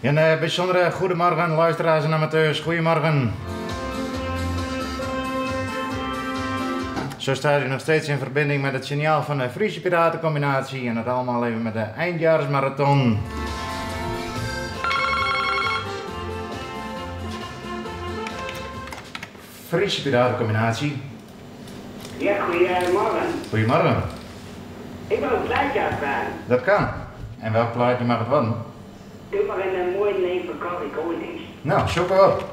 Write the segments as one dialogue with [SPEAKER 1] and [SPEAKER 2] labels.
[SPEAKER 1] Een bijzondere goedemorgen, luisteraars en amateurs. Goedemorgen. Zo staat u nog steeds in verbinding met het signaal van de Friese Piratencombinatie. En dat allemaal even met de eindjaarsmarathon. Friese Piratencombinatie.
[SPEAKER 2] Ja, goedemorgen.
[SPEAKER 1] Goedemorgen.
[SPEAKER 2] Ik wil een plaatje aanvragen.
[SPEAKER 1] Dat kan. En welk plaatje mag het worden?
[SPEAKER 2] Doe maar een mooi neem van Corrie Konings.
[SPEAKER 1] Nou, zoek op.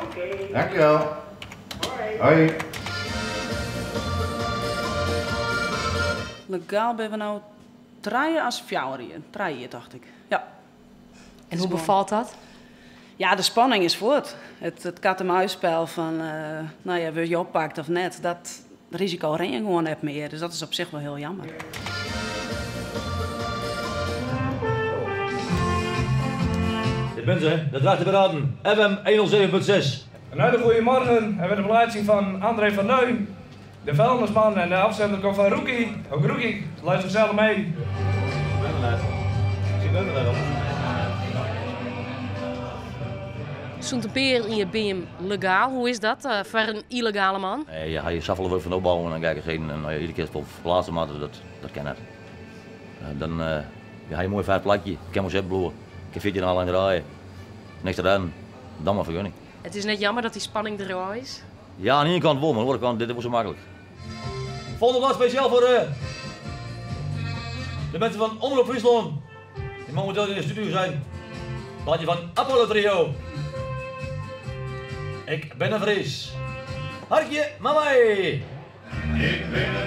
[SPEAKER 2] Oké.
[SPEAKER 1] Dankjewel.
[SPEAKER 2] Hoi.
[SPEAKER 1] Hoi.
[SPEAKER 3] Legaal ben we nou 3 als 4 jaar. 3 jaar, dacht ik. Ja.
[SPEAKER 4] En hoe bevalt dat?
[SPEAKER 3] Ja, de spanning is voort. Het kat-en-muisspel van, nou ja, word je oppakt of net, dat risico ren je gewoon net meer. Dus dat is op zich wel heel jammer.
[SPEAKER 5] Dit ben ze, de Drachtenpiraten, FM 107.6.
[SPEAKER 6] Een hele goede morgen. En met de plaatsing van André van Duin, de vuilnisman en de afzender komt van Roekie. Ook Roekie, luister zelf mee.
[SPEAKER 4] Zo'n peer in je BM legaal, hoe is dat voor een illegale man?
[SPEAKER 5] Nee, je gaat je zoveel werk van opbouwen en dan kijk je geen, en, nou ja, iedere keer op plaatsen, maar dat kan net. Dan ja, je een mooi vet plaatje, ik kan maar zetten bloeien. Ik heb 14 jaar lang draaien. Niks te redden, dan maar vergunning.
[SPEAKER 4] Het is net jammer dat die spanning er al is.
[SPEAKER 5] Ja, aan de ene kant wel, maar aan de andere kant, dit wordt zo makkelijk. Volgende plaats speciaal voor de mensen van Omroep Friesland. Die momenteel in de studio zijn. Plaatje van Apollo Trio. Ik ben een Fries. Harkje, mama.
[SPEAKER 1] Ik ben een